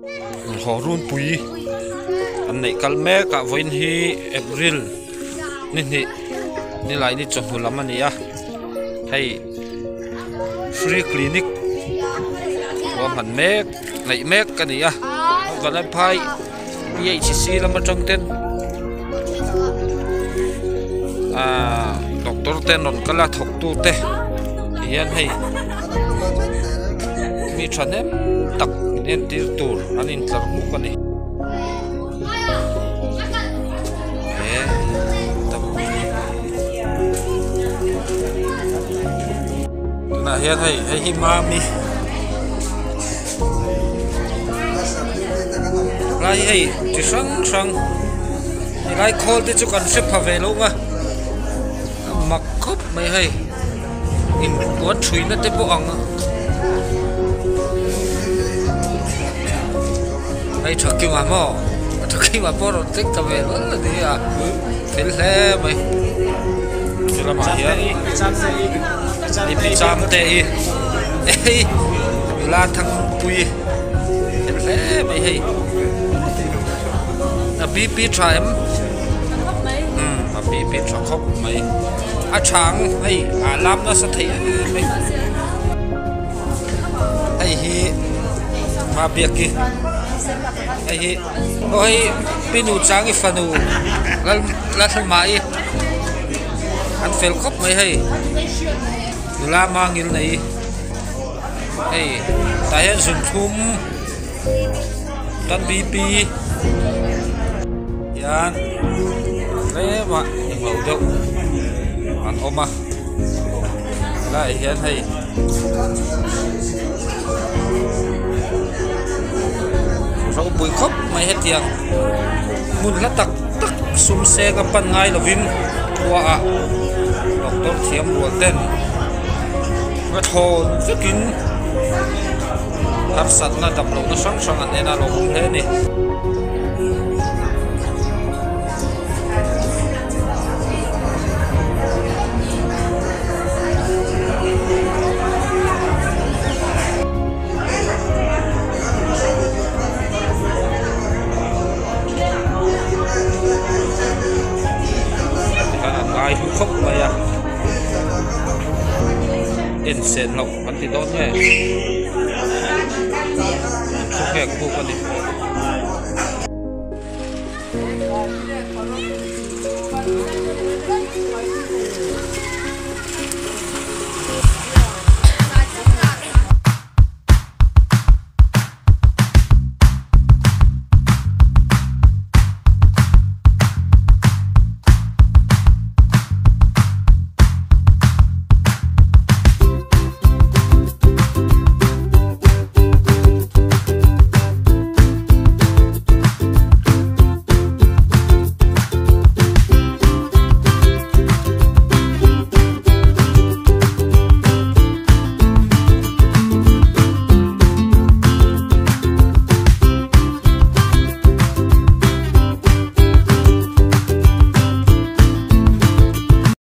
Haw runpui an neih kal mek a vawiin hi April ni hnih ni lai ni chawhnu lam a ni a hei free clinic ruahman mek neih mek a ni a Vanlalphai P_H_C lam atang ten ahh doctor te an rawn kal a thawk tu te ti hian hei mi thahnem tak in entir tur an intlar bawk a ni. Tunah hian hei hei hi mami lai hei chi hrang hrang helai khawl te chu kan hre pha ve lo a a mak khawp mai hei inpuan ṭhuina te pawh ang hei ṭha kima maw ṭha kima pawh rawn thleng ta ve hlawl a ni a fel hle mai chu lamah hian mi cham te hi hei nula thangpui fel hle mai hei a bp tha em umm a bp tha khawp mai a tha ang hei a lam nasa thei em em hei hi Mabiaki hei hi aw hei pi nu chang i fanu Lalhmai an fel khawp mai hei nula mangil nei hei tah hian zun thlum tan bp hian tlem ah englo deuh an awm a helaiah hian hei ropui khawp mai hetiang hmun hla tak tak sum seng a pan ngai lovin khua ah doctor thiam rual ten a thawn vekin harsatna damlohna hrang hrang an en a lo awm hle a ni. Tikhan an ngai hlu khawp mai a en sen loh an ti dawn nge thu nghek buk a ni.